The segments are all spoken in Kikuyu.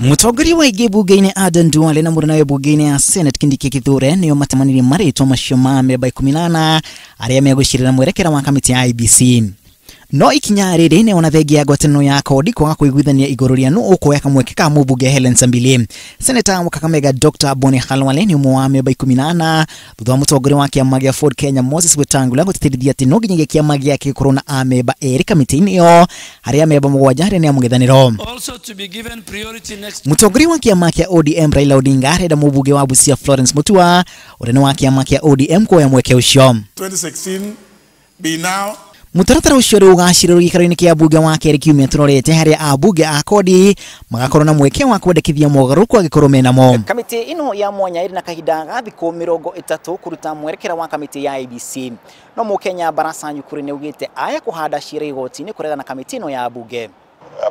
Mũtongoria wa ingĩ bunge-inĩ Aden Duale na mũrũnawe bunge-inĩ ya Senate Kindiki Kithure nĩo matemanirie marĩtwa macio ma memba 14 arĩa megũcirĩra mwerekera wa kamĩtĩ ya IEBC. No ikinya rĩrĩ nĩ ona thengia ya ngwatanĩro ya kodi kwaga kũiguithania igũrũ rĩa nũ ũkuoya kamweke ka mũmbunge Helen Sambili. Seneta wa Kakamega Dr. Boni Khalwale nĩ ũmwe wa memba 14 thutha wa mũtongoria wa kĩama gĩa Ford Kenya Moses Wetangula gũtĩtĩrithia atĩ no nginyagia kĩama gĩake gĩkorwo na amemba 2 kamĩtĩ-inĩ ĩyo harĩa memba 7 arĩa nĩ a mũng'ethanĩro. Mũtongoria wa kĩama kĩa ODM Raila Odinga arenda mũmbunge wa Busia Florence Mutua ũrĩa nĩ wa kĩama kĩa ODM kuoya mweke ũcio. 2016 be now. Mũtaratara ũcio rĩu ũgacĩrĩrwo gĩikaro-inĩ kĩa mbunge wa kerĩ kiumia tũrorete harĩa ambunge a kodi magakorwo na mweke wa kwendekithia mogarũrũku angĩkorwo menamo. Kamĩtĩ ĩno ya mwanya ĩrĩ na kahinda ga thikũ 30 kũruta mwerekera wa kamĩtĩ ya IEBC. No mũkenya Barasa Nyukuri nĩ augĩte aya kũhanda ciira igoti-inĩ kũregana na kamĩtĩ ĩno ya mbunge.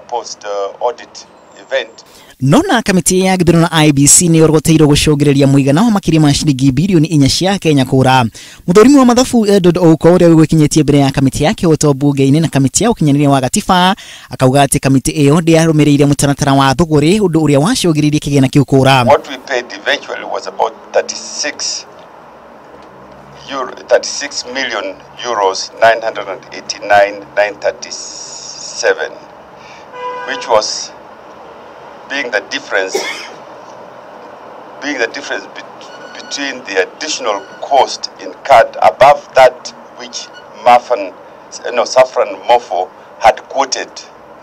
Post audit event. Nona kamĩtĩ ya gĩthurano na IEBC nĩ yorogoteirwo gũcũngĩrĩria mũigana wa makĩria ma ciringi bilioni 4 cia Kenya kũra. Mũthũrimi wa mathabu Edward Ouko ũrĩa wĩgwĩkinyĩtie mbere ya kamĩtĩ ya kĩhooto bunge-inĩ na kamĩtĩ ya ũkinyanĩria wa gatiba akauga atĩ kamĩtĩ ĩyo ndĩarũmĩrĩire mũtaratara wa thũgũrĩ ũndũ ũrĩa wacũngĩrĩirie kĩgĩna kĩu kũra. What we paid eventually was about 36 million euros 989,937, which was being the difference between the additional cost incurred above that which Safran Morpho had quoted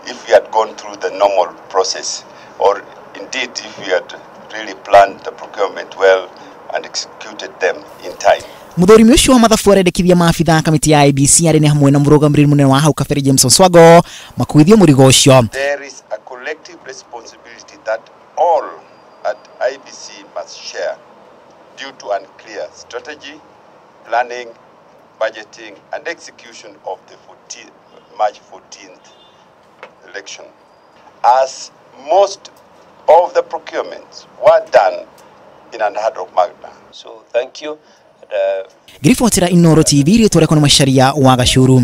if we had gone through the normal process, or indeed if we had really planned the procurement well and executed them in time. Mũthũrimi ũcio wa mathabu arendekithia maabitha a kamĩtĩ ya IEBC arĩa nĩ hamwe na mũrũgamĩrĩri mũnene wa hau kabere James Oswago makuithio mũrigo ũcio. There is a collective responsibility that all at IEBC must share due to unclear strategy, planning, budgeting and execution of the March 14th election, as most of the procurements were done in an ad hoc manner. So thank you. Ngiribotera Inooro TV rĩtwa rĩakwa nĩ Macharia wa Gacuru.